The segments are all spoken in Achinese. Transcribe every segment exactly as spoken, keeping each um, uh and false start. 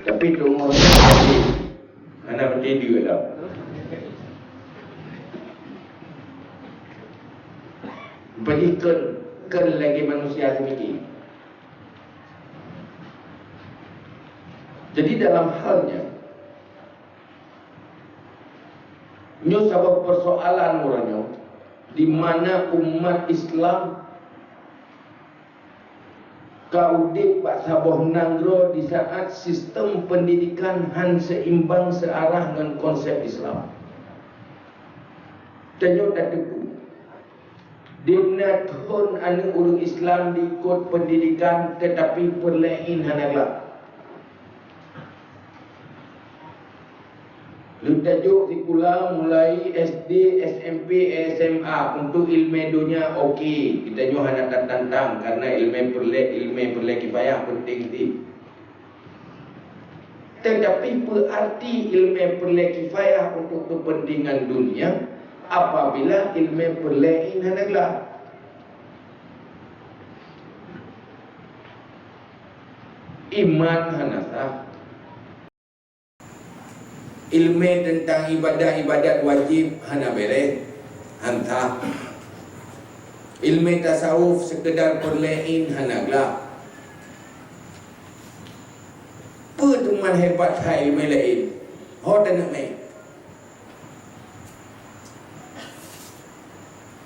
Tapi teungoh nyan hana meuteudeuh lom. Bagi kon, kon lagèe manusia seumiké. Jadi dalam hal nyan, nyoe saboh persoalan uroe nyoe, di mana umat Islam ka udép bak saboh nanggroe di saat sistem pendidikan han seimbang searah ngon konsep Islam. Tanyoe tateupeue, di na thon aneuk ureueng Islam diikot pendidikan, tetapi peureulèe in hana glak. Lheueh tajok sikula mulai S D, S M P, S M A untuk ilmè donya, oke, geutanyoe hana tatantang karena ilmè peureulèe, ilmè peureulèe kifayah penting cit. Tetapi peue arti ilmè peureulèe kifayah untuk kepentingan dunia apabila ilmè peureulèe in hana glak? Iman hana sah. Ilmè teuntang ibadat-ibadat wajéb hana bèrèh, han sah. Ilmè tasawuf seukeudar peureulèe in hana glak. Peue teuma hebat that ilmè laén? Ho taneuk mè.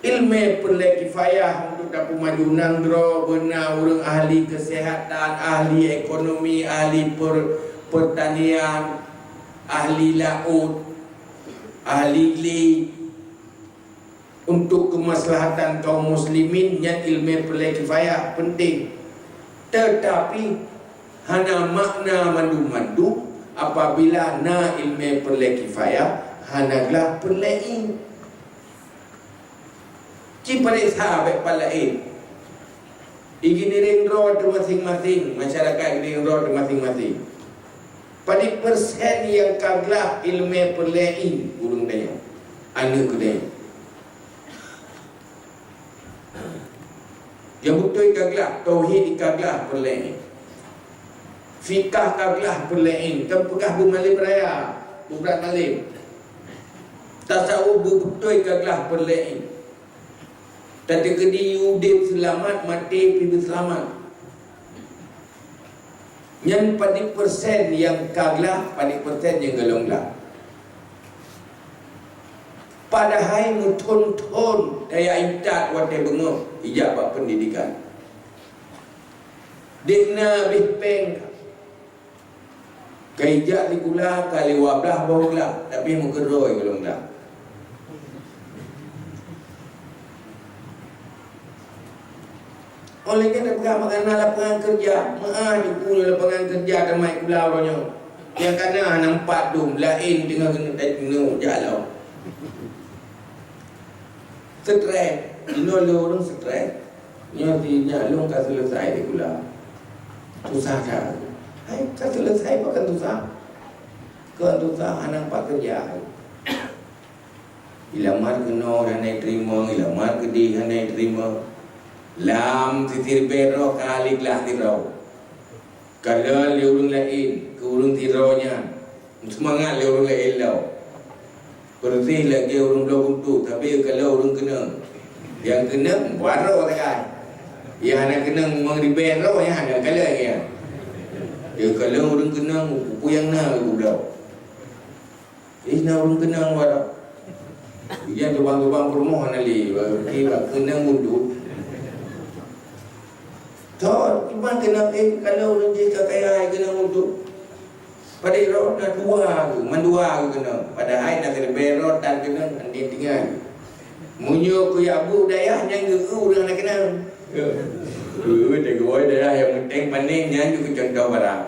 Ilmè peureulèe kifayah untuk tapeumaju nanggroe, beuna ureueng ahli keuseuhatan, ahli ekonomi, ahli per-, peurtanian, ahli laôt, ahli glé. Untuk keumaslahatan kaum muslimin, nyan ilmè peureulèe kifayah penting. Teutapi hana makna mandum-mandum apabila na ilmè peureulèe kifayah hana glak peureulèe in. Ci pareksa bèk pat laén. Di geuliréng droe teuh maséng-maséng, masyarakat geuliréng droe teuh maséng-maséng. Padum persen nyang ka glak ilmè peureulèe in ureueng tanyoe, aneuk geutanyoe? Nyang beutôi ka glak, tauhid ka glak peureulèe in. Fikah ka glak peureulèe in, kan peugah beumalém raya, beubrat malém. Tasawuf beubeutôi ka glak peureulèe in. Tateukeudi udép seulamat, maté pih beuseulamat. Nyan padum persen nyang ka glak, padum persen nyang gohlom glak. Padahai meuthon-thon taya intat watèe beungoh ijak bak peundidikan. Dek na abéh péng. Ka ijak sikula ka liwat blah boh glak, tapi meukeurôi gohlom glak. Óh lheueh nyan tapeugah meuhana lapangan keureuja, meu'ah jipeue lapangan keureuja tamat sikula uroe nyoe. Nyang kana hana empat dum, laén teungoh keuneuk jak lom. Stres, inoe lé ureuëng stres. Nyoe si nyak lôn ka selesai sikula. Susah that. Hai, ka selesai pakon susah? Kon susah, hana pat keureuja. Ilamar keunoe hana jiteurimong, ilamar keudeh hana jiteurimong. Lam sisi ribée droe ka lé glah sidroe. Kalon lé ureuëng laén keu ureuëng sidroe nyan, seumangat lé ureuëng laén lom. Peureuséh lagée ureuëng bloe guntuk, tapi kalon ureuëng keunong. Nyang keunong baroe sagai. Nyang hana keunong meuribée droe nyan hana kalon nyan. Nyang kalon ureuëng keunong, peue nyang na geubloe. Ih, na ureuëng keunong baroe. Ijan lubang-lubang peurumoh hana lé, berarti bak keunong udeb. Toh, iban keunong, eh, kalau ureuëng jih ka kaya, ai keunong udeb. Padahai rot na dua tu, mandua tu keunong. Padahai na siribée rot dan keunong, hana tinggai. Meunyoe keu jak bu dayah, nyan geu ureuëng hana keunong. Geu, geu, geu, dayah nyang meuteng panen, nyan jeuet keu contoh barang.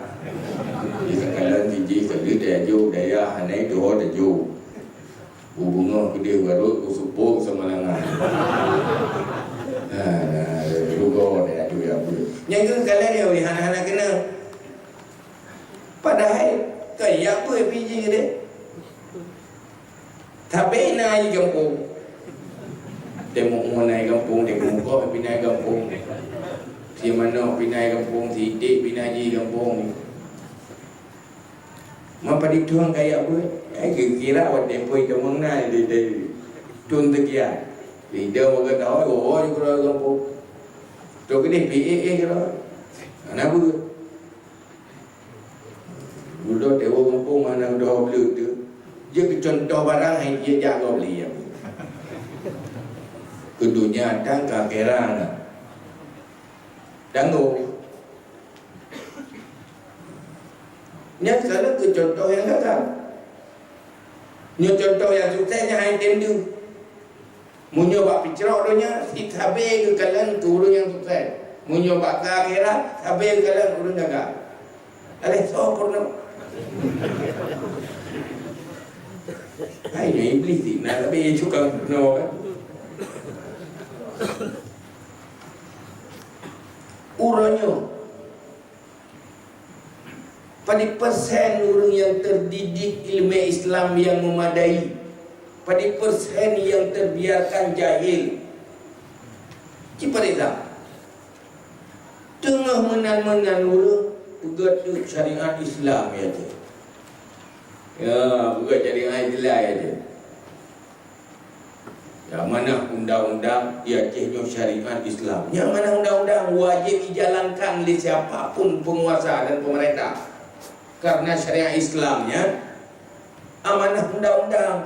Di seukala siji, seuleuh dayah jok, dayah hana tuho tajok. Bubungoh keudeh barô, kuseupôk seumalangan. Ha, rugoe dayah jok ya bu. Nyang keu seukala dayah hana-hana keunong. Padahai kon jak beuet pih jih deh. Tapi na i gampông. Teuh muoh na i gampông, teuh mukoh pih na i gampông. Si manok pih na i gampông, si iték pih na jih gampông. Ma padit tueng kaya beuet. Ai geukira watèe pui teumong na di, di tun teukian. Leader warga tawai, oh, di keudroe gampông. Trok keudeh pih éh, éh keudroe. Hana beuet. Udah tewo gampông hana udah bleue tu. Jeuet keu contoh barang hai jeuet jak gob lé. Keu donya dan keu akhirat. Tanggong. Nyan sekarang keu contoh nyang gagal. Nyoe contoh nyang sukses nyan hai tem deuh. Meunyoe bak peucrok donya, sit sabe geukalon keu ureuëng nyang sukses. Meunyoe bak keu akhirat, sabe geukalon ureuëng gagal. Aleh soe peurunoe? Hai nyoe Iblih sit na, tapi ie cukang peurunoe kan. Uroe nyoe, padit persen ureuëng nyang teudidik ileumèe Islam nyang meumadai? Padit persen nyang teubiarkan jahil? Ci padit that? Teungoh meunan-meunan ureuëng peugöt syariat Islam ya jih. Ya, peugöt syariat Islam ya jih. Nyang mana undang-undang di Aceh nyoe syariat Islam. Nyang mana undang-undang wajéb ijalankan lé siapa pun penguasa dan pemerintah. Karena syariat Islam nyan amanah undang-undang.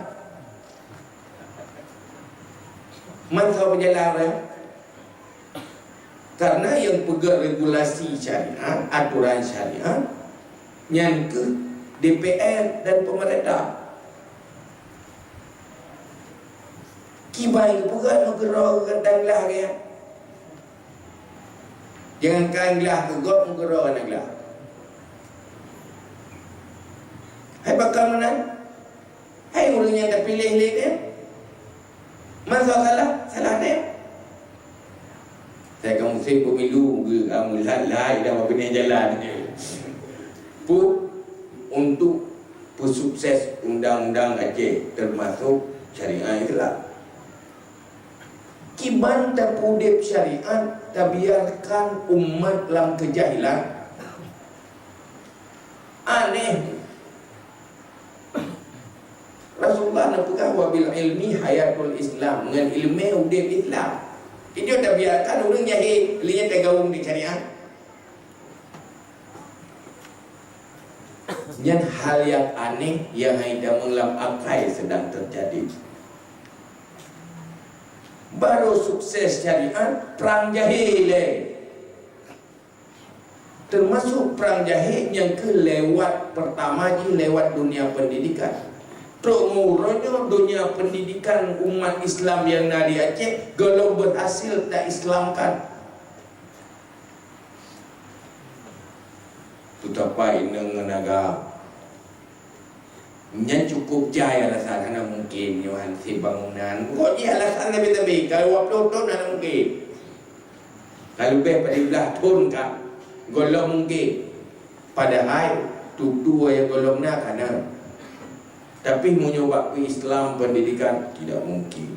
Man soe peujalan, eh? Karena nyang peugöt regulasi syariat, aturan syariat, nyan keuh D P R dan pemerintah. Kiban geupeugah meukeurok dan glah gaya. Jangankan glah keu gob, meukeurok dan glah. Hai pakon meunan? Hai ureuëng nyang tapiléh lé gaya? Man soe salah, salah gaya. Saya ka musim pemilu, geu, ah, meulat-lat dah bak binéh jalan. Pu-, untuk peusukses undang-undang Aceh, termasuk syariat Islam. Kiban tapeudeb syariat, tabiarkan umat lam keujahilan. Aneh. Rasulullah neupeugah, "Wa bil ilmi hayatul Islam." Ngon ileumèe udeb Islam. Itu tabiarkan ureuëng jahil, lé nyan tagaueng di syariat. Nyan hal nyang aneh nyang hana tamong lam akai sedang teujadi. Baru sukses syariat, prang jahil lé. Termasuk prang jahil nyang keu lewat pertama jih lewat dunia pendidikan. Trok meuronyong dunia pendidikan umat Islam nyang na di Aceh golom berhasil ta-Islamkan. Teutapai inong ngon agam. Nyan cukup jai alasan, hana mungkin nyoe hansip bangunan. Pokok jih alasan sabe-sabe, ka dua ploh thon hana mungkin. Ka leubeh padum blah thon ka gohlom mungkin. Padahai tutoe nyang gohlom na ka na. Tapi meunyoe bak Islam pendidikan, tidak mungkin.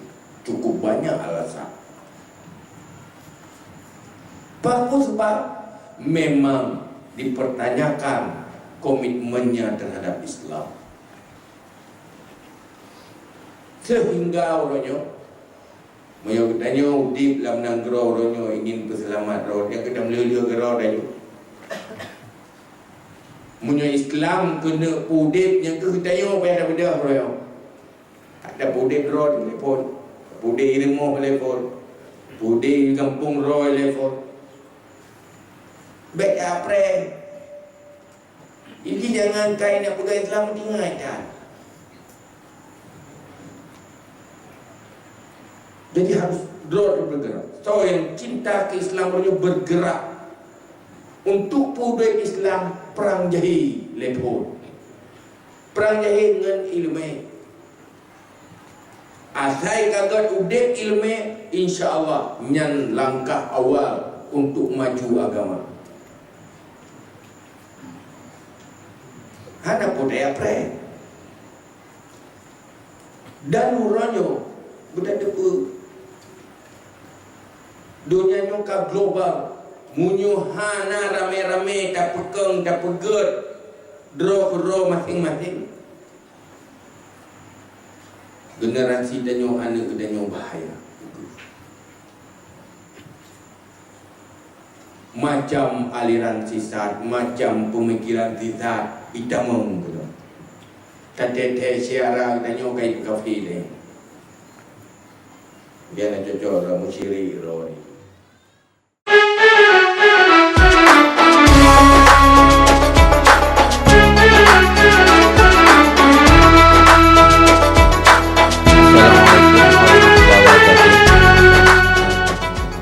Cukup banyak alasan. Pakon sabab? Memang dipertanyakan komitmennya terhadap Islam. Sehingga uroe nyoe, meunyoe geutanyoe udeb lam nanggroe uroe nyoe ingin peuseulamat droe, nyang geutanyoe lheueh-lheueh keudroe tanyoe. Meunyoe Islam keuneuk udeb, nyang keuh geutanyoe payah tabeudôh uroe nyoe. Ada udeb droe di telepon, udeb di rumoh telepon, udeb di gampông droe telepon. Bèk apre. Jadi jangan kai nak peugah Islam tinggai kan. Jadi harus droe bergerak. So yang cinta ke Islam perlu bergerak untuk pudek Islam perang jahil lepon. Perang jahil ngon ilmu. Asai ka gèt udeb ileumèe, insya Allah nyan langkah awal untuk maju agama. Hana peue tayapre. Dan uroe nyoe, beutateupeue, donya nyoe ka global. Meunyoe hana ramé-ramé tapeukong, tapeugèt droe keudroe maséng-maséng, generasi tanyoe, aneuk geutanyoe bahaya. Macam aliran sisat, macam pemikiran sisat, itamong keudroe. Tateuthèe syedara geutanyoe ka ipeukaphé lé. Biar na cocok lam musyirik roh ni.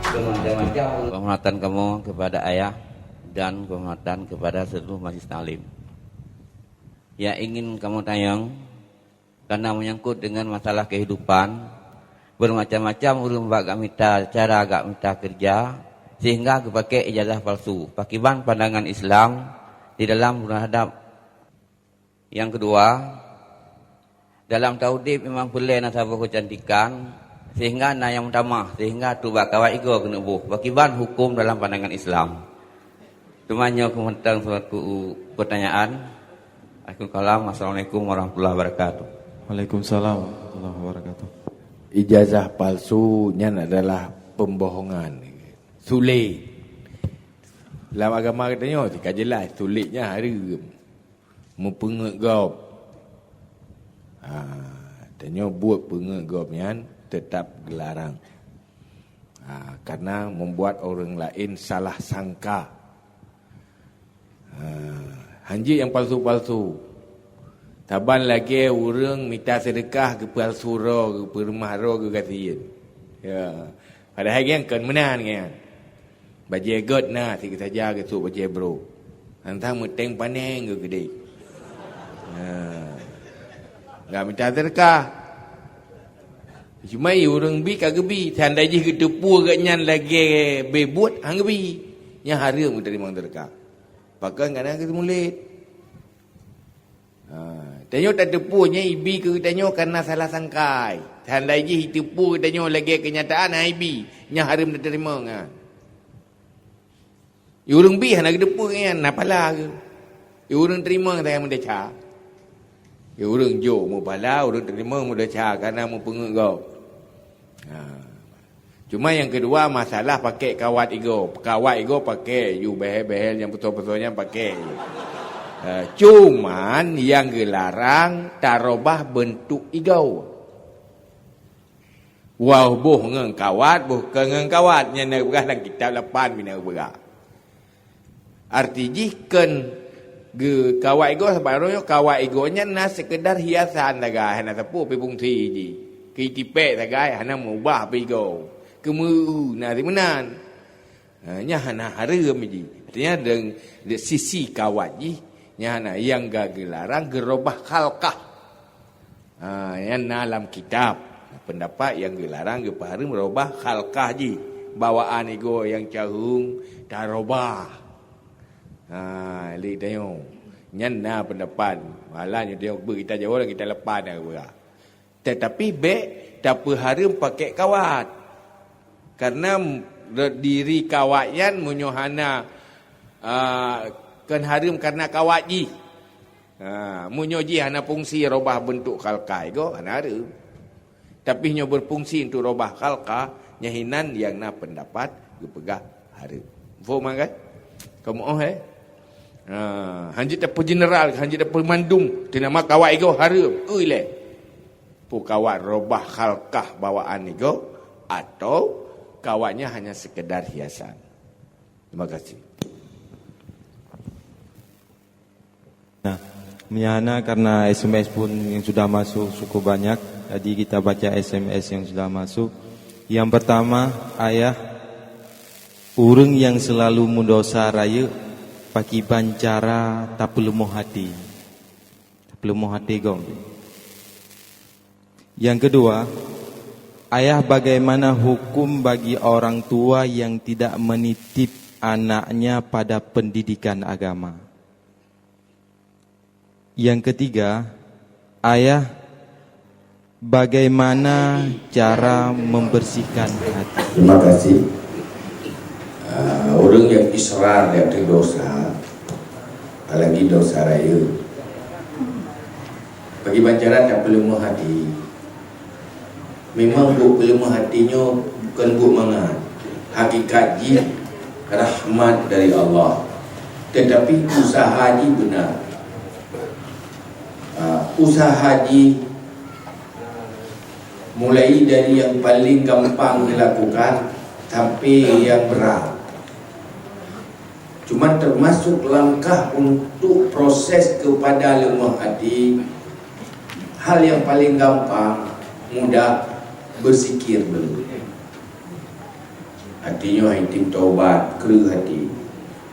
Assalamualaikum warahmatullahi wabarakatuh. Penghormatan kamoe kepada ayah dan penghormatan kepada seluruh majlis taklim. Nyang ingin kamoe tanyong, karena menyangkut dengan masalah kehidupan, bermacam-macam ureuëng bak gak mita cara gak mita kerja, sehingga geupakai ijazah palsu. Pakiban pandangan Islam di dalam terhadap? Yang kedua, dalam taudeb memang peureulée na saboh keucantikan, sehingga na nyang meutamah, sehingga tu bak kawat igoe keuneuk boh. Pakiban hukum dalam pandangan Islam? Teuma nyoe keuh mantong seuatu pertanyaan. Akhirul kalam, assalamualaikum warahmatullahi wabarakatuh. Waalaikumsalam warahmatullahi wabarakatuh. Ijazah palsu nyan adalah pembohongan. Sulet. Lam agama geutanyoe ka jeulaih sulet nyan hareuem. Meupeungeuet gob. Ha, tanyoe buet peungeuet gob nyan teutap geularang. Ha, karena membuat orang lain salah sangka. Ha, hanjeuet nyang palsu-palsu. Saban lagée ureuëng mita seudeukah geupalsu droe, geupeureumah droe, geugasien. Ya. Padahai nyan kon meunan nyan. Bajée gét na, sigoe saja geusok bajée brôk. Hantang meuténg paneng geuh keudeh. Ha. Gak mita seudeukah. Cuma ureuëng bi ka geubi, tanda jih geuteupeue geuh nyan lagée beubuet han geubi. Nyan hareuem geuteurimong seudeukah. Pakon kana geuseumulet. Ha, tanyoe tateupeue nyan ibi keu geutanyoe karena salah sangkai. Tanda jih iteupeue geutanyoe lagée keunyataan han ibi, nyan hareuem tateurimong nyan. Ureuëng bi hana geuteupeue nyan, na pala geuh. Ureuëng teurimong sagai meudesya. Ureuëng jok meupala, ureuëng teurimong meudesya karena meupeungeuet gob. Ha. Cuma nyang keudua, masalah pakai kawat igoe. Kawat igoe pakai ju, behel-behel nyang peusoe-peusoe nyan pakai ju. Eh, cuman nyang geularang tarobah beuntuk igoe. Wah, boh ngon kawat, boh kon ngon kawat. Nyan na geupeugah lam kitab lapan bina geupeugah. Arti jih kon geu-, kawat igoe, sabab droe nyoe kawat igoe nyan na sekedar hiasan sagai, hana sapeue pih fungsi jih. Keu itipék sagai, hana meubah pih igoe. Keu meu-, na simeunan. Ha, nyan hana hareuem jih. Artinya, deungon sisi kawat jih, nyan hana, nyang ka geularang geurobah khalqah. Nyan na lam kitab. Pendapat nyang geularang geupeuhareuem robah khalqah jih. Bawaan igoe nyang cahong tarobah. Ha, lé tanyoe. Nyan na pendapat. Malah nyoe tanyoe beu kita jaweueb, kita leupah dah geupeugah. Tetapi bék tapeuhareuem pakai kawat. Karena diri kawat nyan meunyoe hana, ah, kon hareuem karena kawat jih. Ha, meunyoe jih hana fungsi robah beuntuk khalqah igoe, hana hareuem. Tapi nyoe berfungsi untuk robah khalqah, nyan hinan nyang na pendapat geupeugah hareuem. Faham kan? Kamoe, eh? Ha, hanjeuet tapeugeneral, hanjeuet tapeumandum, teunama kawat igoe hareuem. Ui lé. Peu kawat robah khalqah bawaan igoe atau kawatnya hanya sekedar hiasan. Terima kasih. Nah, meunyo hana karena S M S pun yang sudah masuk cukup banyak, jadi kita baca S M S yang sudah masuk. Yang pertama, ayah, ureuëng nyang selalu meudosa rayeuk, pakiban cara tapeuleumah hati. Tapeuleumah hati gob. Yang kedua, ayah, bagaimana hukum bagi orang tua yang tidak menitip anaknya pada pendidikan agama? Yang ketiga, ayah, bagaimana cara membersihkan hati? Terima kasih. Ah, ureuëng nyang israr di ateueh dosa, apalagi dosa rayeuk, bagi bancaran tapeuleumah hati. Memang buet peuleumah hati nyoe kon buet mangat. Hakikat jih rahmat dari Allah. Tetapi usaha jih beuna. Ah, usaha jih mulai dari yang paling gampang dilakukan sampai yang berat. Cuma termasuk langkah untuk proses kepada leumah hati, hal yang paling gampang, mudah, berzikir dulu. Artinya, item taubat, kreueh hati.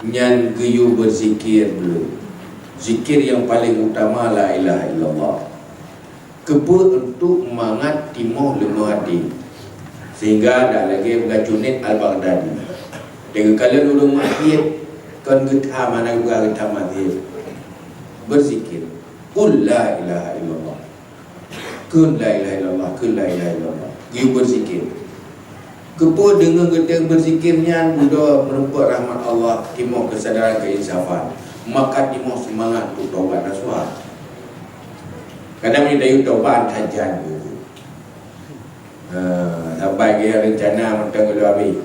Nyan geuyue berzikir dulu. Zikir yang paling utama, la ilaha illallah. Keupeue? Untuk mangat timoh leumah hati, sehingga dak lagée Beugacunet Al-Baghdadi. Teuka lôn ureuëng maksiet, kon geutham, hana geupeugah geutham maksiet. Berzikir. Qul la ilaha illallah. Kheun la ilaha illallah, kheun la ilaha illallah. Geuyue berzikir. Keupeue? Deungon geutem beuzikir nyan, beudôh meureumpok rahmat Allah, timoh keusadaran keuinsafan, maka timoh seumangat untuk taubat nasuha. Kadang meunyoe tayue taubat tajan tu. Ha, saban gaya rencana mantong gohlom abéh.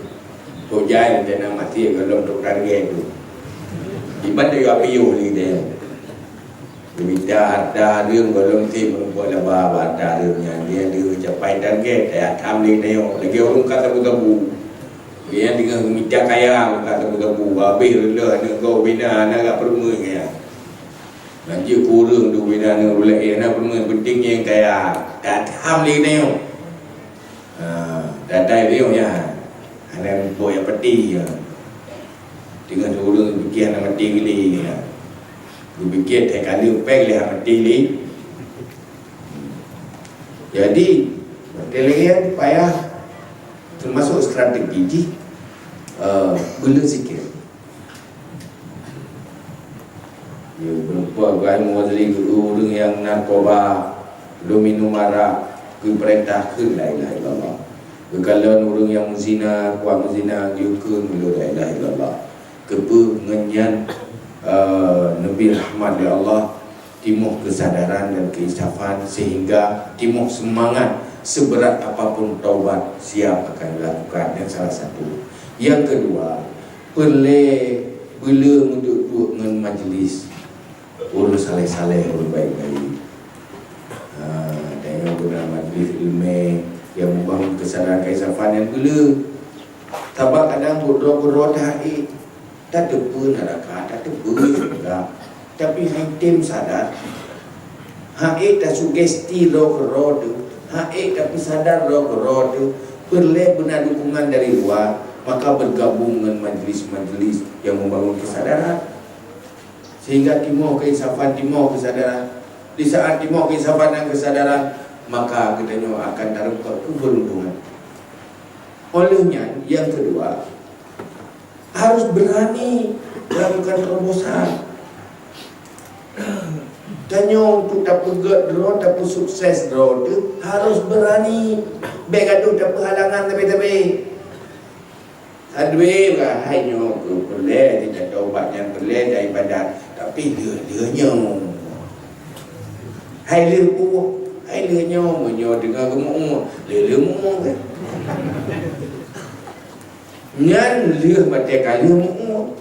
Kok jai rencana maté gohlom trok target tu. Iban tayue abéh yoh lé tayue. Geumita hareuta hareuem gohlom seb meureumpok laba bak hareuem nyan, dia deuh capai target, tayue tham lé tanyoe. Lagée ureuëng ka sabu-sabu. Gobnyan teungoh geumita kaya ka sabu-sabu, habéh reuleuh aneuk gob bina hana gak peurumoh gobnyan. Lanjut keu ureuëng tu bina aneuk ureuëng laén hana peurumoh, penting nyang kaya. Tayue tham lé tanyoe. Ha, tayue tanyoe nyan. Hana muphom nyang pati nyan. Teungoh ureuëng pike hana maté gili nyan. Geupike teuka lheueh péng lé hana maté lé. Jadi, watée lagée nyan payah, termasuk strategi jih, eh, beuleueh zikir. Ya, beureumpok geuh meuwazli geu ureuëng nyang narkoba, lôn minum arak, geupeurintah kheun la ilaha illallah. Geukalon ureuëng nyang meuzina, kuat meuzina, geuyue kheun la ilaha illallah. Keupeue? Ngon nyan, eh, neubri rahmat lé Allah, timoh keusadaran dan keinsafan, sehingga timoh seumangat, seberat apapun taubat siap akan dilakukan. Nyan salah satu. Nyang keudua, peureulée beuleueh meuduek-duek ngon majlis ureuëng saleh-saleh, ureuëng baik-baik. Ha, tanyoe guna majlis ileumé nyang mubangun keusadaran keinsafan nyan beuleueh. Sabab kadang buet droe-droe teuhai. Tateupeue neuraka, tateupeue syeuruga, tapi han tem sadar. Hana tasugesti droe keudroe teuh, hana tapeusadar droe keudroe teuh, peureulée beuna dukungan dari luwa, maka bergabung ngon majlis-majlis nyang membangun kesadaran. Sehingga timoh keinsafan, timoh kesadaran. Di saat timoh keinsafan dan kesadaran, maka geutanyoe akan tareumpok keu beuruntungan. Oleh nyan, nyang keudua, harus berani melakukan terobosan. Tanyoe untuk tapeugét droe, tapeusukses droe teuh harus berani. Bék gadoh tapeuhalangan sabe-sabe. Adué, hai nyoe keuh peureulée, teuka taubat nyan peureulée, dan ibadat. Tapi lheueh-lheueh nyoe. Hai lheueh peue? Hai lheueh nyoe, meunyoe teungoh geumeu'ue, lheueh-lheueh meu'ue kan. Nyan lheueh batée ka lheueh meu'ue.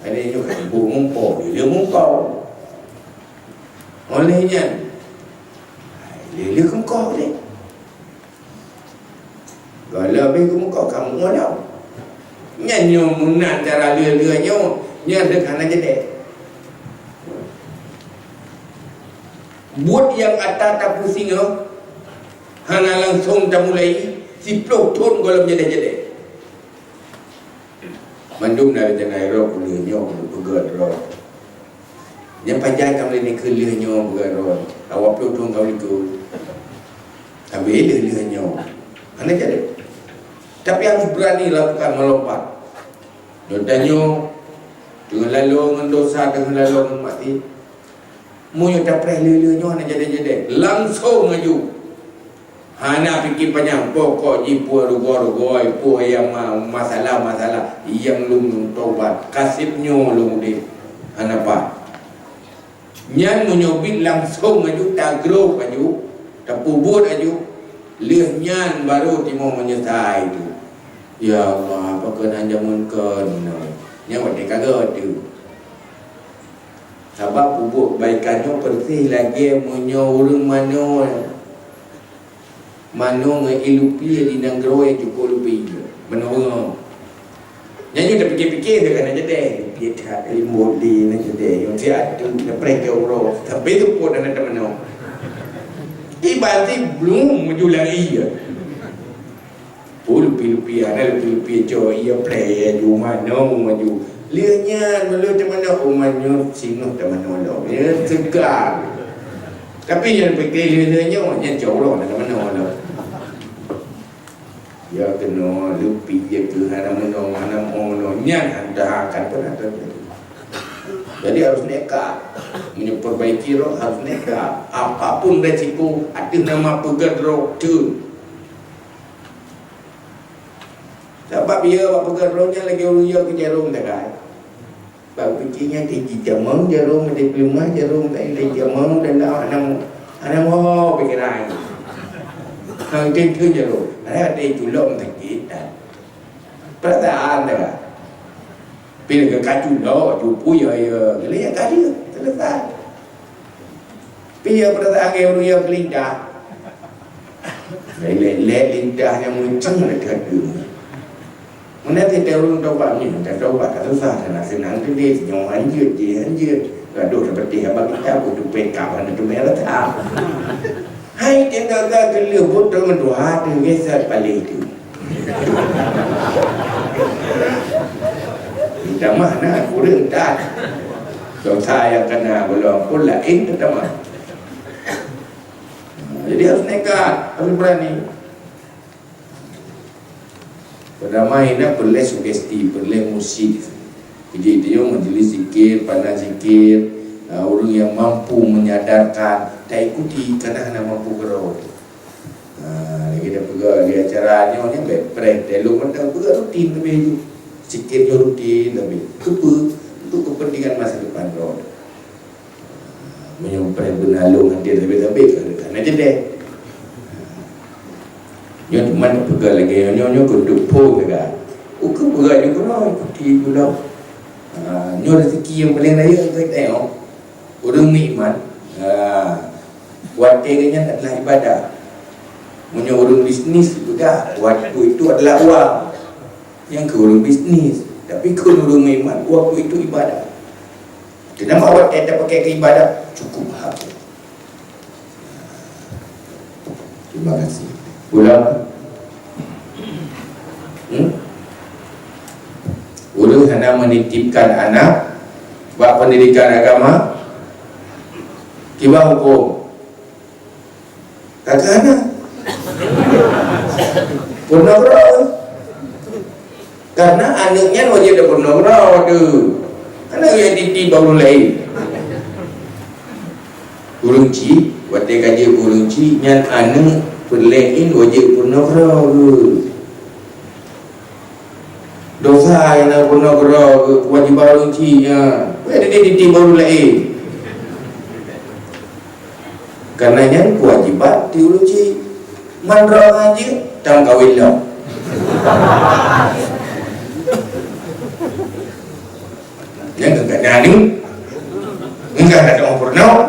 Ada nyoe ka sibuk meupo, lheueh-lheueh meupo. Oleh nyan, hai lheueh-lheueh keuko deh. Gohlom pih geumeuko ka meu'ue lom. Nyan nyoe meunan cara lheueh-lheueh nyoe, nyan deuh hana jadeh. Buet nyang ata tapeusingoh, hana langsong tamulai, siplôh thon gohlom jadeh-jadeh. Mandum na rencana Herod lheueh nyoe keuneuk peugét droe. Nyang pajan ka meulakée keu lheueh nyoe peugét droe. Awak plôh thon ka likot. Tapi lheueh-lheueh nyoe hana jadi. Tapi harus berani lakukan melompat. Nyoe tanyoe teungoh lalo ngon dosa, teungoh lalo ngon maksiat. Meunyoe tapreh lheueh-lheueh nyoe hana jadi-jadi, langsong aju. Hana pike panyang, pokok jih peue rugoe-rugoe, peue nyang ma-, masalah-masalah, nyang lôn taubat, ka seb nyoe lôn udeb. Hana pat. Nyan meunyoe bit langsong aju, tagrob aju, tapeubuet aju, lheueh nyan baru timoh meunyeusai tu. Ya Allah, pakon hana jameun kon inoe? Nyan watée ka gét tu. Sabab peubuet kebaikan nyoe persis lagée meunyoe ureuëng manoe, manoe ngon ié lupie di nanggroe nyang cukôp lupie. Manoe beungoh. Nyan nyoe tapike-pike, ka na jadeh, lupie that, limbot lé na jadeh, nyang siat tu, na preh keu uroe, tapi tu pun na tamanoe. Iban si blum meujulang ié. Oh, lupie-lupie, hana lupie-lupie cok, ié preh, aju manoe, aju. Lheueh nyan, meuleueh tamanoe, oh, manoe singoh tamanoe lom. Ya, segar. Tapi nyang pike lheueh-lheueh nyoe, nyan cok uroe na tamanoe lom. Ya keunoe, lupie keuh hana meunoe, hana meunoe, nyan hana akan pernah terjadi. Jadi harus nekat. Meunyoe perbaiki roh harus nekat. Apapun resiko, ateueh nama peugét droe, teun. Sabab ya bak peugét droe nyan lagée ureuëng ya keu jarôm tagai. Bak pike nyan teuh jicamong jarôm, teuh peuleumah jarôm, teuh jicamong dan hana, hana mo pikeran. Hang teuntèe jarôm, hana teuh culok sakét that. Peurasaan dah. Pih ka culok, cupu ya, ya, geuliek ka deuh, selesai. Pih ya peurasaan keu ureuëng ya keu lidah. Lé-lé lidah nyang meucang dah keu. Meunan cit ureuëng tobat nyoe, ka tobat ka susah, ka na seunang teuh, nyoe hanjeuet, jih hanjeuet. Gadoh seperti haba kitab, kutu pekap hana teumé rata. Hai, tinggal-tinggal keu lheueh buet teuma dua hati geser paléh tu. Minta maaf na, kureueng that. Dosa nyang kana buleuen pun laén teutamah. Jadi harus nekat, harus berani. Peudamai na peureulèe sugesti, peureulèe mursyid. Jadi, tanyoe majlis zikir, panah zikir, ureuëng nyang mampu menyadarkan, taikuti, kana hana mampu keudroe. Ha, lagèe tapeugah di acara nyoe nyan, bèk preh, teuh lôn mantong peugah rutin leubèh ju. Zikir nyoe rutin leubèh. Keupeue? Untuk kepentingan masa depan droe. Meunyoe preh beuna lôn até sabé-sabé, ka na jadèh. Nyoe teuma tapeugah lagèe nyoe, nyoe keuneuk phôn teuga. Ukeue peugah ju keunoe, ikuti ju lom. Ha, nyoe rezeki nyang paleng rayeuk keu geutanyoe. Ureuëng meuiman, ha, watèe geuh nyan adalah ibadah. Meunyoe ureuëng bisnis, ibadah, waktu itu adalah uang. Nyang keu ureuëng bisnis, tapi keu ureuëng meuiman, waktu itu ibadah. Teuma watèe tapakai keu ibadah, cukup bahagia. Terima kasih. Ulang. Hmm? Ureuëng hana menitipkan anak bak pendidikan agama, kiban huköm? Ka keuh hana. Peurunoe keudroe. Karena aneuk nyan wajéb tapeurunoe keudroe tu. Hana lé titi bak ureueng laén. Ureueng chik, watée ka jeuet ureueng chik, nyan aneuk peureulée wajéb peurunoe keudroe. Dosa nyang na peurunoe keudroe, keuwajéban ureueng chik nyan. Wéh, titi-titi bak ureueng laén. Karena nyan keuwajéban di ureueng chik. Man droe ngon jih, tameukawen lom. Nyan keuh ka na aneuk. Nyan ka na peurunoe.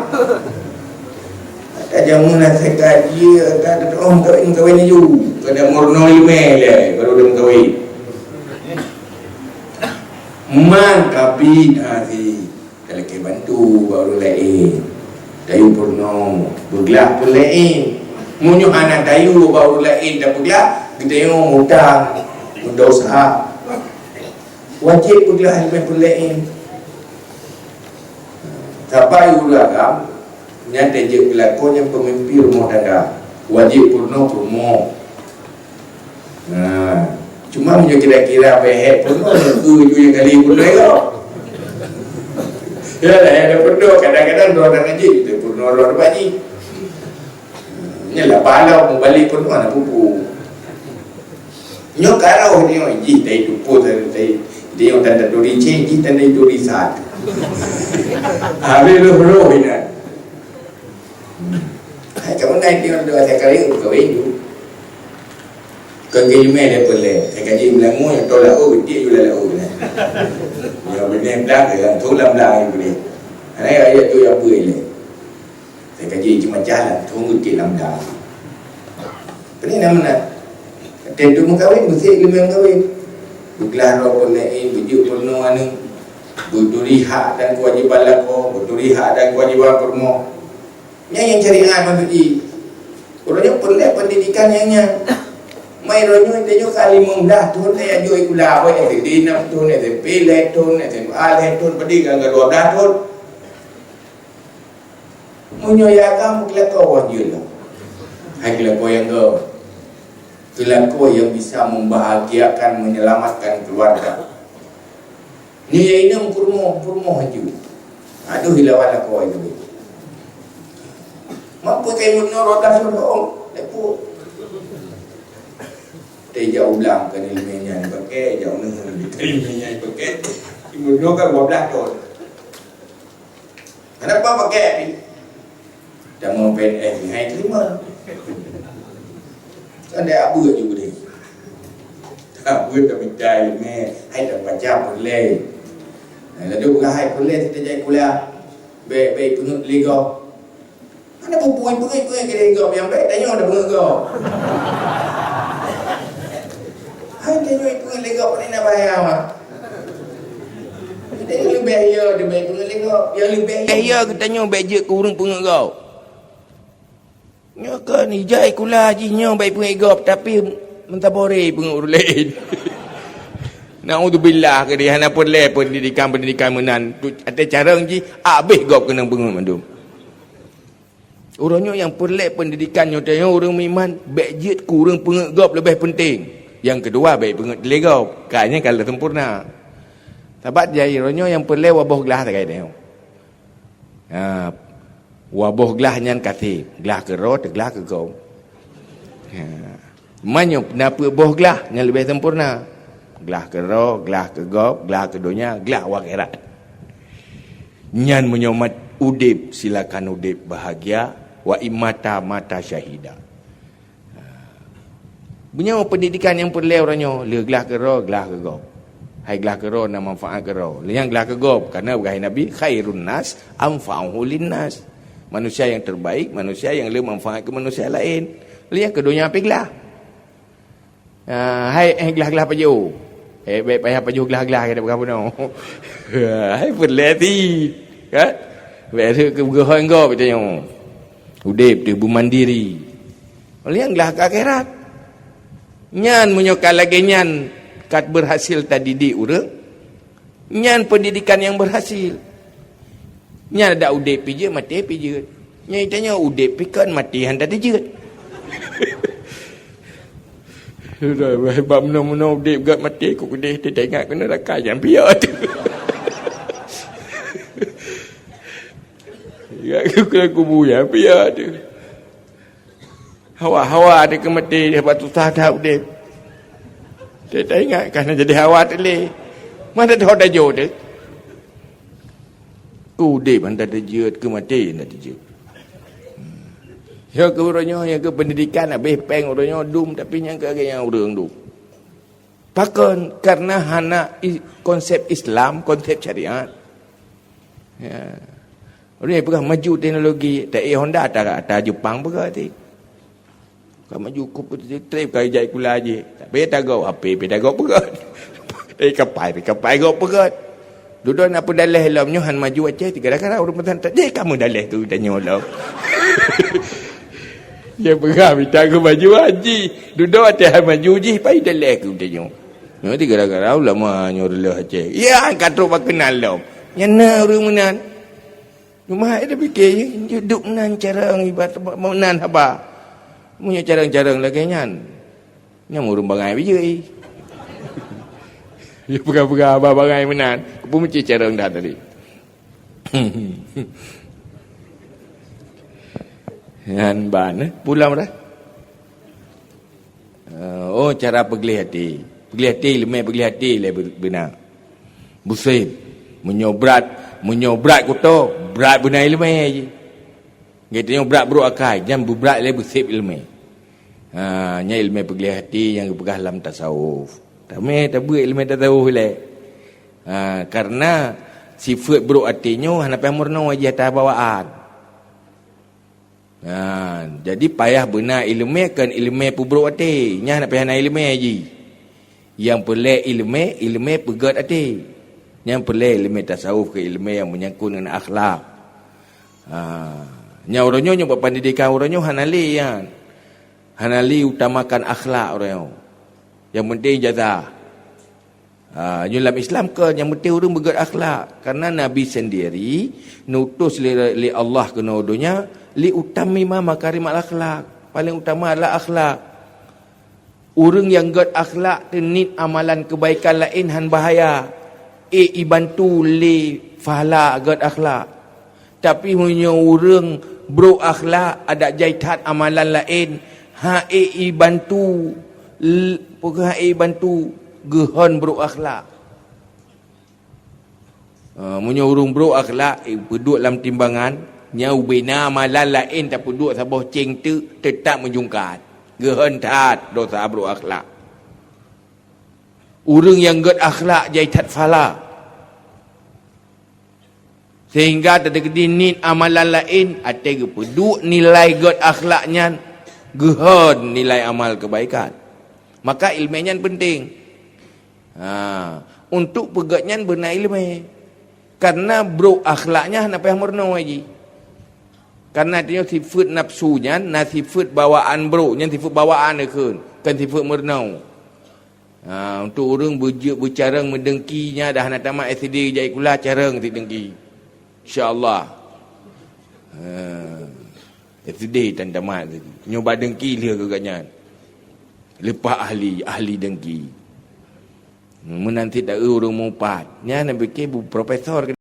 Ata jameun asai kaji, ata teu'oh meukawen, meukawen laju. Kada meurunoe limai lé, baru lôn meukawen. Man tapi nasi, talakée bantu bak ureueng laén. Tayue peurunoe, beuglah peureulée laén. Meunyoe hana tayue bak ureueng laén tabeuglah, geutanyoe mutang, meudosa. Wajéb beuglah limai peureulée laén. Saban ureueng agam nyan tajeuet keu lakoe nyang peumimpin rumoh tangga. Wajéb peurunoe peurumoh. Nah, cuma meunyoe kira-kira bèk hèk peurunoe, keu ju nyang kali peurunoe lom. Ya lah, ya peurunoe, kadang-kadang droe dan jih, peurunoe droe dan jih. Nyan lah pahala meubalek peurunoe na pupu. Nyoe ka roh nyoe, jih tai tupo, tai, tai, nyoe tanda turi ceng, jih tanda turi sat. Habis roh-roh inan. Hai, kamu naik dia udah saya kali kawin tu. Kon geumé lé peulé, saya kaji meulamu nyang tolak oh, dia juga lalu. Ya benar dah, yang tu lam dah ni. Hai, ayat tu yang apa ni? Saya kaji cuma jalan, tunggu di lam dah. Peue nama na? Tem tu meukawen, beusik geumé meukawen. Beuglah droe peureulée, beujeuet peurunoe aneuk. Beuturi hak dan keuwajéban lakoe, beuturi hak dan keuwajéban peurumoh. Nyan nyang syariat maksud jih. Uroe nyoe peureulée pendidikan nyang nyan. Mai uroe nyoe, tanyoe ka limong blaih thon, eh, ajoe sikula, awai S D enam thon, S M P lhée thon, S M A lhée thon, padum ka dua blaih thon. Meunyoe ya agam, keulakoe jeuet lah. Hai keulakoe nyang göt. Keulakoe nyang bisa membahagiakan, menyelamatkan keluarga. Nyoe ya inong peurumoh, peurumoh aju. Aduh, ilawan lakoe itu. Mampu kai meunyoe roda suruh, lepu. Teuja ulang ke ni limai nyan pakai, jauh ni limai nyan pakai. Meunyoe kan dua blaih thon. Kenapa pakai ni? Kamoe P N S ni hai terima. Kan dah abu aju boleh. Abu tak percaya ni, hai tak baca boleh. Lalu bukan hai boleh kita jadi kuliah. Baik-baik pengut ligo. Mana bubui pengut-pengut ke ligo yang baik tanya dah pengut go. Hai tanya pengut ligo pun nak bayar mah. Kita yang lebih ya dia baik pengut ligo. Yang lebih ya kita nyoe baik je kurang pengut go. Nyoe kan ijai kula jih nyoe baik peungét gob, tapi meutabore peungét ureueng laén. Naudzubillah, keudeh hana peureulée pendidikan-pendidikan meunan. Tu até carông jih, abéh gob keunong peungét mandum. Uroe nyoe nyang peureulée pendidikan nyoe tanyoe ureueng meuiman, bék jeuet keu ureueng peungét gob leubeh peunteng. Nyang keudua bék peungét dilée gob, ka nyan ka lheueh sempurna. Sabab jai uroe nyoe nyang peureulée waboh glah sagai tanyoe. Ha, waboh glah nyan kaseb, glah keudroe teuglah keu gob. Ha. Meunyoe na peuet boh glah nyang leubeh sempurna. Glah keudroe, glah keu gob, glah keu donya, glah u akhirat. Nyan meunyoe mat udeb, silakan udeb bahagia, wa imata mata syahida. Meunyoe pendidikan nyang peureulée uroe nyoe, le glah keudroe, glah keu gob. Hai glah keudroe na manfaat keudroe. Le nyang glah keu gob, karena peugah Nabi, "Khairun nas anfa'uhu linnas." Manusia yang terbaik, manusia yang le manfaat keu manusia laén. Le nyang keu donya pih glah. Ah, hai, eh, glah-glah pajoh. Eh, bék payah pajoh glah-glah, kata peugah bunoe. Hai peureulée ti. Kan? Bék rhot keu geuhôi gob tanyoe. Udeb teuh beumandiri. Nyang glah keu akhirat. Nyan meunyoe ka lagée nyan ka beurhasil tadidik ureueng, nyan pendidikan nyang beurhasil. Nyan adak udeb pih jeuet, maté pih jeuet. Nyan tanyoe udeb pih kon, maté han tadi jeuet. Bak meunoe-meunoe udeb göt maté, kok keudeh teuingat keunoe rakai nyang piah tu. Ingat keu kubu nyang piah tu. Hawa-hawa teuh keu maté, bak susah that udeb. Teuingat ka na jadi hawa teuh lé. Mana tahu dah jauh teuh. Keu udeb hana teujeuet, keu maté hana teujeuet. Ya keu uroe nyoe, ya keu pendidikan habéh péng uroe nyoe dum, tapi nyang keu lagèe nyan ureueng dum. Pakon? Karena hana i-, konsep Islam, konsep syariat. Ya. Uroe nyoe peugah maju teknologi, ta-, eh, Honda ata, ata Jepang peugah ti. Ka maju kup trip ka ijak sikula jih. Tapi tagok H P, pi tagok peugöt. Eh, kapai, pi kapai gok peugöt. Dudoe na peudaleh lom nyoe han maju Aceh, tiga gara-gara ureueng peusantren. Jeh, kamoe daleh keu tanyoe lom. Dia peugah mita keu maju haji. Dudoe Aceh han maju jih, pai daleh keu tanyoe. Nyoe tiga gara-gara ulama nyoe reuloh Aceh. Ya, ka trok bak keunan lom. Nyan na ureueng meunan. Cuma hai tapike, jeuet duek meunan carông ibarat meunan haba. Meunyoe carông-carông lagèe nyan, nyan ureueng bangai bijéh. Dia peugah-peugah haba bangai meunan, peumeucéh carông dah tadi. Nyan ban, eh, pulang dah. Eh, oh, cara peugleh até. Peugleh até, ileumèe peugleh até lé be-, beuna. Busém. Meunyoe brat, meunyoe brat kuto, brat beuna ileumèe jih. Geutanyoe brat brok akai, nyan beubrat lé busém ileumèe. Ha, nyan ileumèe peugleh até nyang geupeugah lam tasawuf. Tamè tabeuet ileumèe tasawuf lé. Ha, karena sifeuet brok até nyoe hana payah meurunoe jih ata bawaan. Ha, jadi payah beuna ileumèe kon ileumèe peubrok até. Nyan hana payah na ileumèe jih. Nyang peureulèe ileumèe, ileumèe peugöt até. Nyang peureulèe ileumèe tasawuf keu ileumèe nyang meunyangkut ngon akhlak. Ha, nyang uroe nyoe, nyoe bak pendidikan uroe nyoe hana lé nyan. Hana lé utamakan akhlak uroe nyoe. Nyang penting ijazah. Ha, nyoe lam Islam kon nyang penting ureueng beugöt akhlak. Karena Nabi sendiri neutus lé, lé Allah keunoe donya li utammima makarimal akhlak. Paling utama adalah akhlak. Ureueng nyang göt akhlak teuniet amalan keubaikan laén han bahaya. Ék ibantu lé pahala göt akhlak. Tapi meunyoe ureueng brok akhlak, adak jai that amalan laén, han ék ibantu, l-, peugah han ék ibantu geuhon brok akhlak. Eh, meunyoe ureueng brok akhlak, eh, peuduek lam timbangan, nyan ubena amalan laén tapeuduek saboh céng teuk, teutap meujungkat. Geuhon that dosa brok akhlak. Ureueng nyang göt akhlak jai that pahala. Sehingga teukeudi niet amalan laén, até geupeuduek nilai göt akhlak nyan, geuhon nilai amal keubaikan. Maka ileumèe nyan penting. Ha, untuk peugöt nyan beuna ileumèe. Karena brok akhlak nyan hana payah meurunoe jih. Karena tanyoe sifeuet nafsu nyan na sifeuet bawaan brok, nyan sifeuet bawaan kheun, kon sifeuet meurunoe. Ha, untuk ureueng beujeuet beucarông meudengki nyan dah hana tamat S D jak sikula carông sit dengki. Insya Allah. Ha, S D tan tamat sit. Nyoe ba dengki lheueh keu gobnyan. Leupah ahli, ahli dengki. Meunan sit taeu ureueng mupat. Nyan na pike bu profesor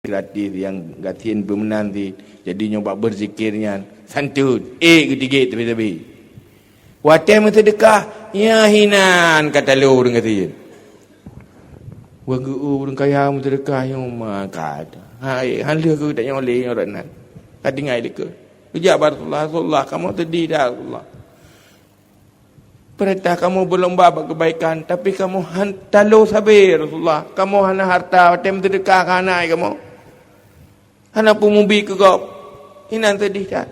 Gratis nyang gasien beumeunan cit. Jadi nyoe bak beuzikir nyan santun, ék geutigek teubé-teubé. Watée meuseudeukah, nyan hinan ka talo ureuëng gasien. Wan geu ureuëng kaya meuseudeukah nyoe ma ka. Hai, han lheueh keu tanyoe lé nyoe rot nan. Ka tinggai lé keu. Geujak bak Rasulullah, "Rasulullah, kamoe teudeh dah, Rasulullah. Peurintah kamoe beulomba bak keubaikan, tapi kamoe han talo sabe, Rasulullah. Kamoe hana harta, watée meuseudeukah ka hana kamoe. Hana peumubi keu gob. Inan teudeh that."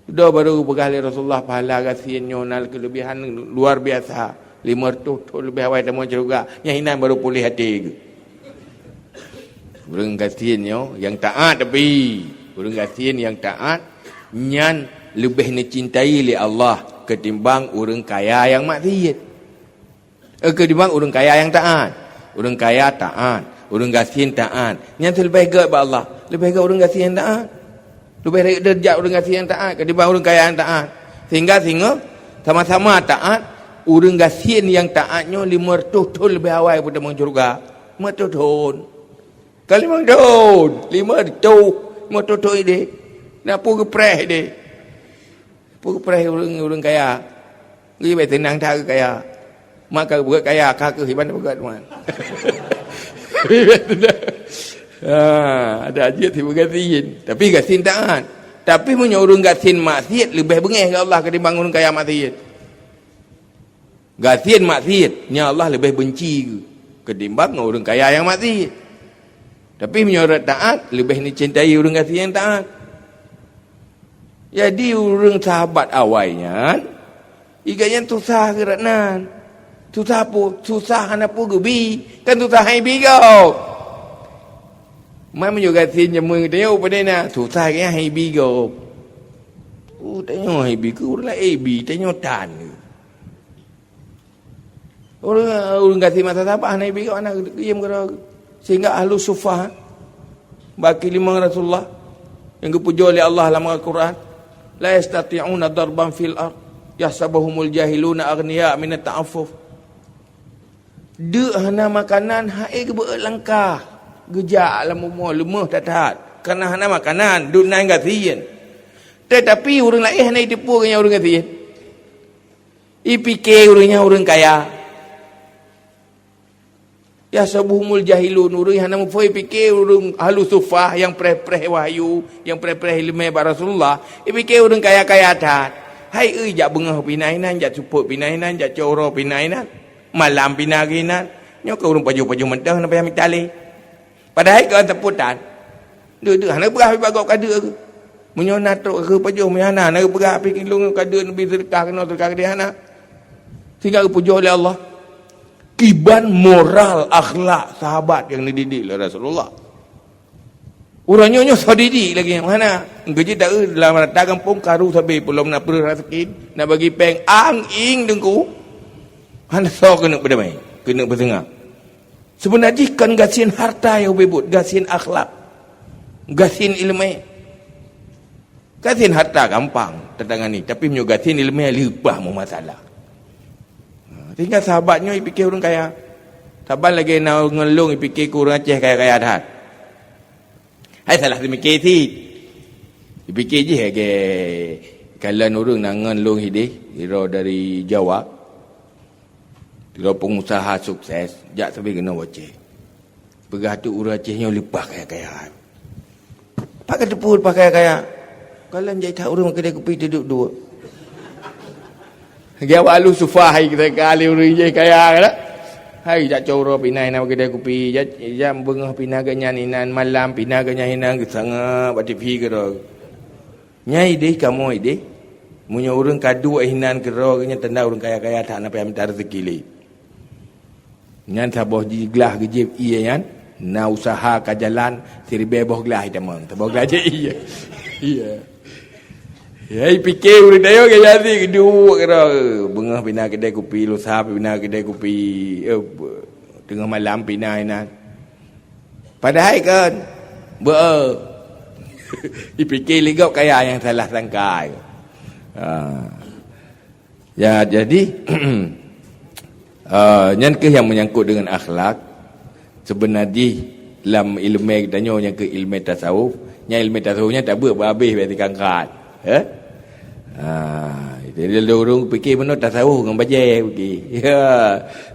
Dudoe barô geupeugah lé Rasulullah, pahala gasien nyoe na keuleubihan luar biasa, lima reutôh thon leubeh awai tamong syeuruga. Nyang inan barô puléh até geuh. Ureuëng gasien nyoe nyang taát, tapi ureuëng gasien nyang taát nyan leubeh neucintai lé Allah ketimbang ureuëng kaya nyang maksiet. Eh, ketimbang ureuëng kaya nyang taát. Ureuëng kaya taát, ureuëng gasien taát. Nyan leubeh gét bak Allah, leubeh gét ureuëng gasien nyang taát. Leubeh rayeuk deurajat ureuëng gasien nyang taát ketimbang ureuëng kaya nyang taát. Sehingga singoh sama-sama taát, ureuëng gasien nyang taát nyoe lima reutôh thon leubeh awai peutamong syeuruga. Lima reutôh thon. Ka lima reutôh thon, lima reutôh, lima reutôh thon ideh. Na peue geupreh ideh? Peue geupreh ureuëng, ureuëng kaya? Geuyue teunang that keu kaya. Maka buet kaya ka keuh iban buet teuma. Ha, ada jeuet si gasien. Tapi gasien taát. Tapi meunyoe ureuëng gasien maksiet leubeh beungéh keu Allah ketimbang ureuëng kaya maksiet. Gasien maksiet, nyan Allah leubeh benci ketimbang ngon ureuëng kaya nyang maksiet. Tapi meunyoe ureuëng taát, leubeh neucintai ureuëng gasien nyang taát. Jadi ureuëng sahabat awai nyan, igeuh nyan susah geurat nan. Susah peue? Susah hana peue geubi. Kan susah hai bi gob. Man meunyoe gasien jameun geutanyoe padé na, susah geuh hai bi gob. Oh, tanyoe hai bi keu ureuëng laén bi, tanyoe tan. Ureuëng, ureuëng gasien masa sahabat hana ibi keu hana geuyiem keudroe. Sehingga ahlu sufah bak keulimong Rasulullah nyang geupujoe lé Allah lam Al-Quran, "La yastati'una darban fil ard, yahsabuhumul jahiluna aghniya minat ta'affuf." Deuk hana makanan, hai geubeuet langkah, geujak lam bumoe leumeuh that-that, kareuna hana makanan, deuk nan gasien. Teutapi ureuëng laén hana jiteupeue geuh nyan ureuëng gasien. Ipike ureuëng nyan ureuëng kaya. Yahsabuhumul jahilun, ureuëng hana muphom ipike ureuëng ahlu sufah nyang preh-preh wahyu, nyang preh-preh ileumé bak Rasulullah, ipike ureuëng kaya-kaya that. Hai eu jak beungoh pih na inan, jak seupôt pih na inan, jak cot uroe pih na inan, malam pih na geuh inan. Nyoe keu ureuëng pajoh-pajoh mantong hana payah mita lé. Padahai keu seupôt tan. Deuk-deuk hana geupeugah bak gob ka deuk. Meunyoe na trok keu pajoh, meunyoe hana, hana geupeugah pih lôn ka deuk neubi seudeukah keunoe seudeukah keudeh hana. Sehingga geupujoe lé Allah. Kiban moral akhlak sahabat nyang neudidik lé Rasulullah. Ureuëng nyoe nyoe soe didik lagée nyan hana. Geujeuet taeu lam rata gampông karu sabe peulom na peureueh raseuki, na bagi péng ang-ing teungku. Hana soe keuneuk beudamai, keuneuk beuseungab. Seubeuna jih kon gasien harta nyang ubé buet, gasien akhlak, gasien ileumé. Gasien harta gampang tatangani, tapi meunyoe gasien ileumé leupah meumasalah. Ha, sehingga sahabat nyoe ipike ureuëng kaya. Saban lagée na ngon lôn ipike keu ureuëng Aceh kaya-kaya that. Hai salah teumike cit. Ipike jih lagée kalon ureuëng na ngon lôn hideh, sidroe dari Jawa. Sidroe pengusaha sukses, jak sabe keunoe u Aceh. Peugah teuk ureuëng Aceh nyoe leupah kaya-kaya. Pakon teupeu leupah kaya-kaya? Kalon jai that ureuëng keudè kupi teuduek-duek. Lagée awak ahlu sufah hai kita kali ureuëng jai kaya kan? Hai jak cot uroe pih na inan keudè kupi, jak, jak beungoh pih na geuh nyan inan, malam pih na geuh nyan inan geusangab bak T V keudroe. Nyan ideh kamoe ideh. Meunyoe ureuëng ka duek inan keudroe geuh nyan tanda ureuëng kaya-kaya that hana payah mita raseuki lé. Nyan saboh jih glah geujieb ié nyan, na useuha ka jalan siribée boh glah itamong. Saboh glah jih ié. Iya. Ya, ipike ureuëng tanyoe kaya nyan cit, geuduek keudroe. Beungoh pih na keudè kupi, lusa pih na keudè kupi, eh, teungoh malam pih na inan. Padahai kan, beu, ipike lé gob kaya nyang salah sangka. Ha. Ya, jadi, eh, nyan keuh nyang menyangkut dengan akhlak. Seubeuna jih, Lam ileumèe geutanyoe nyang keu ileumèe tasawuf, nyang ileumèe tasawuf nyan tabeuet bak abéh bak tikangkat. Eh? Ha, jadi lôn ureueng pikir meunoe tasawuf ngon bajèe pikir. Ya,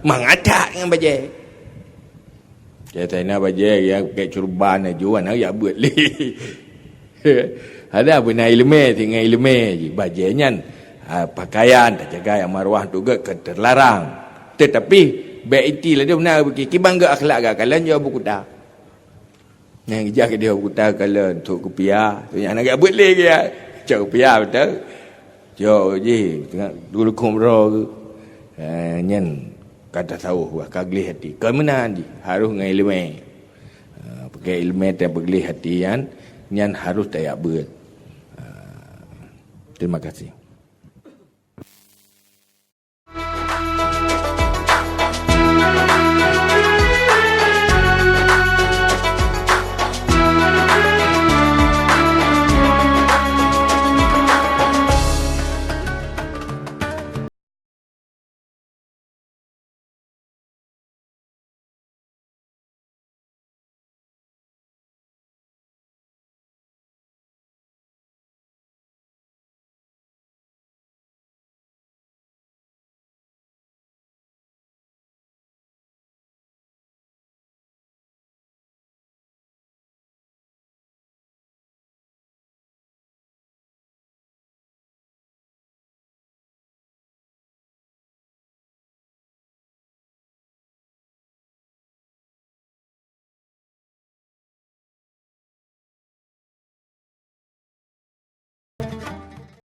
mangat that ngon bajèe. Ya, tai na bajèe nyang pakai curban laju, hana jak beuet lé. Ada beuna ileumèe, tinggai ileumèe jih. Bajèe nyan, ha, pakaian tajaga nyang maruah tu gèt keu terlarang. Tetapi, bèk iti laju beuna pikir, kiban gèt akhlak geukalon jok bukuta. Nyang ijak keu dia bukuta kalon tok kupiah, tu nyang nak buet lé dia. Cok kupiah beutôi. Cok jih tengah dulu kumro. Eh, nyan ka tasawuf bah, ka gleh hati. Kon meunan jih, harus ngon ileumèe. Ah, pakai ileumèe teuh peugleh hati nyan, nyan harus tajak beuet. Ah, terima kasih.